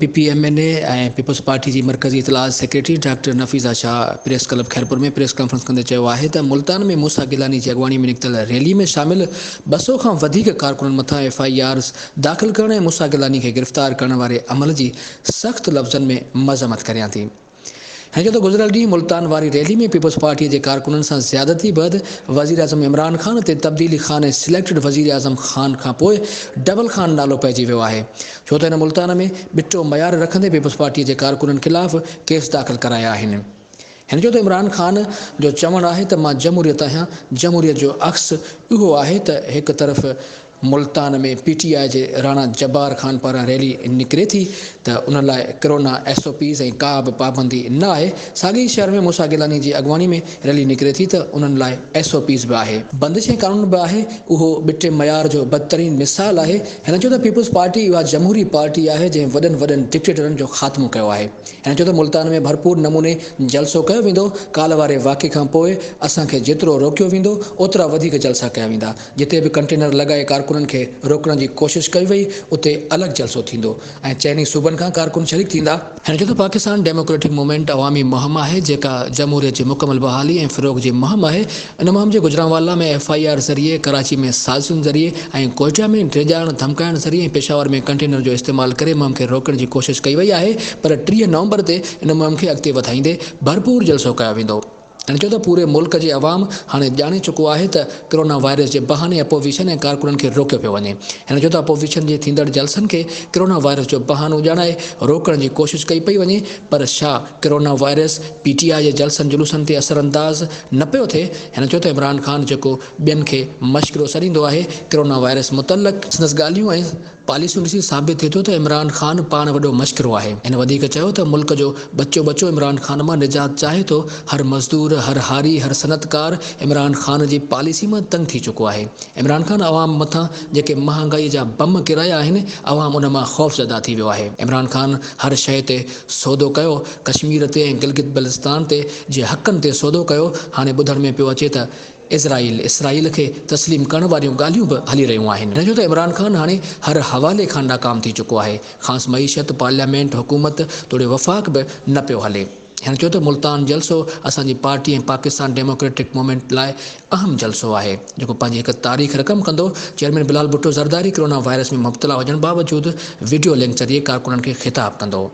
P P M N A ۽ peoples party جي مرڪزي اطلاعات secretary doctor Nafisa Shah press club Khairpur ۾ press conference ڪندي چيو آهي ته ملتان ۾ موسيٰ گيلاني جي اڳواڻي ۾ نڪتل ريلي ۾ شامل 200 کان وڌيڪ ڪارڪنن مٿان ايف I آرز داخل ڪرڻ ۽ موسيٰ گيلاني کي گرفتار ڪرڻ واري عمل جي سخت لفظن ۾ مذمت ڪريان ٿي. هن چيو ته گذريل ڏينهن ملتان واري ريلي ۾ پيپلز پارٽي جي ڪارڪنن سان زيادتي بعد وزيراعظم عمران خان تي تبديلي خان ۽ سليڪٽڊ وزيراعظم خان کانپوء ڊبل خان نالو پئجي ويو آهي ڇو ته هن ملتان ۾ ٻٽو معيار رکندي پيپلز پارٽي جي ڪارڪنن خلاف ڪيس داخل ڪرايا آهن. هن چيو ته عمران خان جو چوڻ آهي ته مان جمهوريت آهيان، جمهوريت جو عڪس اهو آهي ته هڪ طرف ملتان ۾ پي ٽي آء جي راڻا جبار خان پاران ريلي نڪري ٿي ته ان لاء ڪرونا ايس او پيز ۽ ڪا به پابندي نه آهي، ساڳئي ئي شهر ۾ موسيٰ گيلاني جي اڳواڻي ۾ ريلي نڪري ٿي ته انهن لاء ايس او پيز به آهي. بندش ۽ قانون به آهي، اهو ٻٽي معيار جو بدترين مثال آهي، هن چيو ته پيپلز پارٽي اها جمهوري پارٽي آهي جنهن وڏن وڏن ڊڪٽيٽرن جو خاتمو ڪيو آهي. هن چيو ته ملتان ۾ ڀرپور نموني جلسو ڪيو ويندو، ڪالهه واري واقعي کان پوء اسان کي جيترو روڪيو ويندو اوترا وڌيڪ جلسا ڪيا ويندا، جتي به ڪنٽينر لڳائي ڪارڪنن کي روڪڻ جي ڪوشش ڪئي وئي اتي الڳ جلسو ٿيندو ۽ چئني صوبن کان ڪارڪن شريڪ ٿيندا. هن چيو ته پاڪستان ڊيموڪريٽڪ موومينٽ عوامي مهم آهي جيڪا جمهوريت جي مڪمل بحالي ۽ فروغ جي مهم آهي، ان مهم جي گجرانوالا ۾ ايف I R ذريعي، ڪراچي ۾ سازشن ذريعي ۽ ڪوئٽا ۾ ڊيڄارڻ ڌمڪائڻ ذريعي ۽ پشاور ۾ ڪنٽينر جو استعمال ڪري مهم کي روڪڻ جي ڪوشش ڪئي وئي آهي پر 30 نومبر تي ان مهم کي اڳتي وڌائيندي ڀرپور جلسو ڪيو ويندو. هن چيو ته پوري ملڪ جي عوام هاڻي ڄاڻي چڪو آهي ته ڪرونا وائرس جي بهاني اپوزيشن ۽ ڪارڪنن کي روڪيو پيو وڃي. هن چيو ته اپوزيشن جي ٿيندڙ جلسن کي ڪرونا وائرس جو بهانو ڄاڻائي روڪڻ جي ڪوشش ڪئي پئي وڃي پر ڇا ڪرونا وائرس پي ٽي آء جي جلسن جلوسن تي اثرانداز نه پيو ٿئي؟ هن چيو ته عمران خان جيڪو ٻين کي مشڪرو سڏيندو آهي ڪرونا وائرس متعلق سندس ڳالهيون ۽ پاليسيون ڏسي ثابت ٿئي ٿو ته عمران خان پاڻ وڏو مشڪرو آهي. هن وڌيڪ چيو ته ملڪ جو ٻچو ٻچو عمران خان مان نجات چاهي ٿو، هر مزدور، هر هاري، هر صنعتڪار عمران خان جي پاليسي مان تنگ ٿي چڪو آهي. عمران خان عوام مٿان جيڪي مهانگائي جا بم ڪيرايا آهن، عوام ان مان خوفزده ٿي ويو آهي. عمران خان هر شيء تي سودو ڪيو، ڪشمير تي ۽ گلگت بلتستان تي جي حقن تي سودو ڪيو، هاڻي ٻڌڻ ۾ پيو اچي ته اسرائيل اسرائيل کي تسليم ڪرڻ واريون ڳالهيون به هلي رهيون آهن. هن چيو ته عمران خان هاڻي هر حوالي کان ناڪام ٿي چڪو آهي، کانئس معيشت، پارليامينٽ، حڪومت توڙي وفاق به نه پيو هلي. هن چيو ته ملتان جلسو اسان جي پارٽي ۽ پاڪستان ڊيموڪريٽڪ موومينٽ لاء اهم جلسو آهي، جيڪو پنهنجي هڪ تاريخ رقم ڪندو. Chairman Bilawal Bhutto Zardari corona virus ۾ مبتلا هجڻ باوجود وڊيو لنڪ ذريعي ڪارڪنن کي خطاب ڪندو.